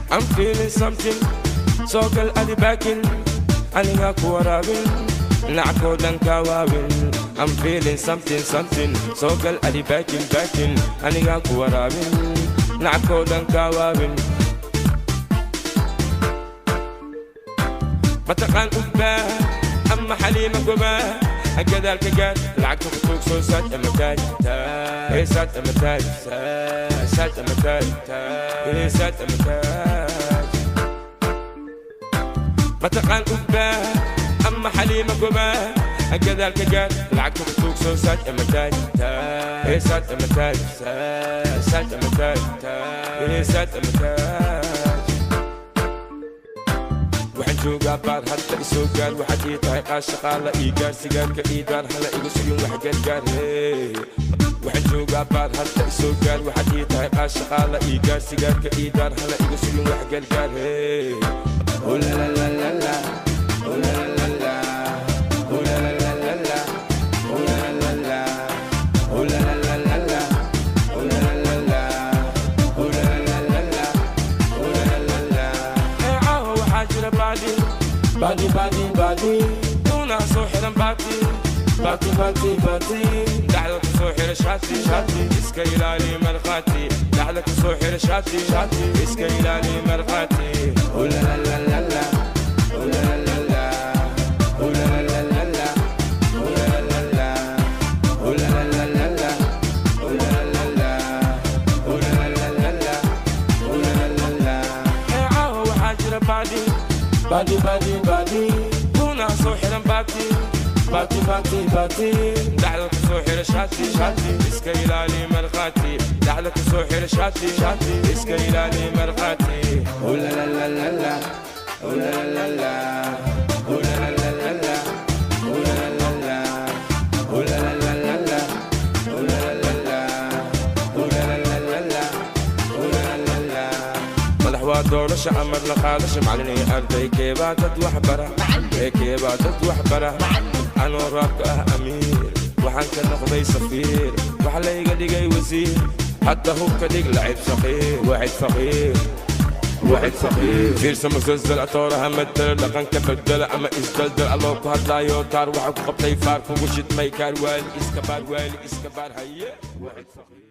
I'm feeling something, so girl at the backing, aniga ku waraabin, nacko dhanka waawin. I'm feeling something, something, so girl at the backing, backing, aniga ku waraabin, nacko dhanka waawin. Mataqaan ubbaa ama Xaliima gobaa, gadaalka gaar lacagta ku tuugso saad ama taaj, saad ama taaj, saad ama taaj, saad ama taaj. Mataqaan ubbaa ama Xaliima gobaa, gadaalka gaar lacagta ku tuugso saad ama taaj, saad ama taaj, saad ama taaj, saad ama taaj. Waxaan joogaa baar hadda isoo gaar, waxaad ii tahay qaashaqaala ii gaar, sigaarka ii daar hala igu sugin wax gargaar. Waxaan joogaa baar hadda isoo gaar, waxaad ii tahay qaashaqaala ii gaar, sigaarka ii daar hala igu sugin wax gargaar. Oh la la la la la, oh la la la la, oh la la la la la, oh la la la la, oh la la la la la, oh la la la la, oh la la la la, oh la la la. Caawa waxaa jira baadi baadi baadi baadi, una soo xiran baati baati baati baati, dhacda ku soo xira shaati shaati, iska ilaali markhaati, dhacda ku soo xira shaati shaati, iska ilaali markhaati. Oh la la la la la, oh la la la la, oh la la la la la, oh la la la la, oh la la la la la, oh la la la la, oh la la la la la, oh la la la la. Caawa waxaa jira baadi baadi baadi baadi, una soo xiran baati baati baati baati, dhacda ku soo xira shaati shaati, iska ilaali markhaati, dhacda ku soo xira shaati shaati, iska ilaali markhaati. Oh la la la la la, oh la la la la, oh la la la la la, oh la la la la, oh la la la la la, oh la la la la, oh la la la la la, oh la la la la. Madax waa doorasho amar la qaadasho, macallin iyo arday keebaa dad wax bara, ee keebaa dad wax bara. Anoo raabka ah amiir, waxaan ka noqday safiir, waxa layga dhigay wasiir, hadda hubka dhig lacib saqiir, waaxid faqiir, واحد فقير. fiirsa musalsal atooraha madala, dhaqanka bedela ama isdaldal, aloo ku hadlaayo taar waxa ku qabtay faar kugu shidmay kaar waali iska baar, waali iska baar haye, waaxid faqiir.